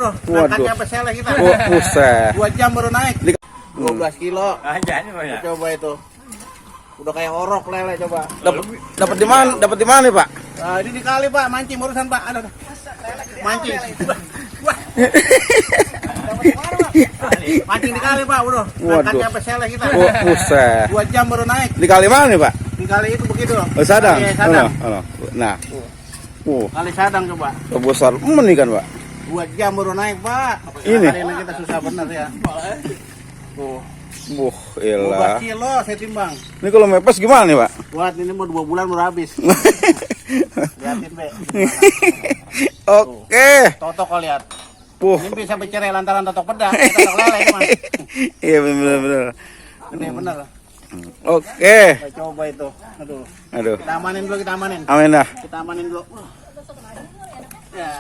Bro, Waduh. sampai Seleh kita. Buset. 2 jam baru naik. 12 kilo. Aja nih Pak ya. Coba itu. Udah kayak orok lele coba. Dapat di mana? Dapat di mana, Pak? Nah, ini di kali, Pak, mancing barusan, Pak. Ada. Mancing. Wah. Mancing di kali, Pak, bro. Waduh. Sampai Seleh kita. Buset. 2 jam baru naik. Di kali mana nih, Pak? Di kali itu begitu. Oh, Sadang. Kali Sadang. Nah. Kali Sadang coba. Besar nih kan, Pak. 2 jam baru naik, Pak. Ini? Kali ini kita susah bener ya. Tuh. Elah. 12 kilo saya timbang. Ini kalau mepes gimana nih, Pak? Buat ini mau 2 bulan baru habis. Lihatin, Be. Oke. Totok kau lihat. Puh. Ini bisa bercerai lantaran totok pedang, totok lele itu, Mas. Iya benar-benar. Gede bener. Oke. Kita coba itu. Aduh. Aduh. Kita amanin dulu, kita amanin. Amin dah. Kita amanin dulu. Ya.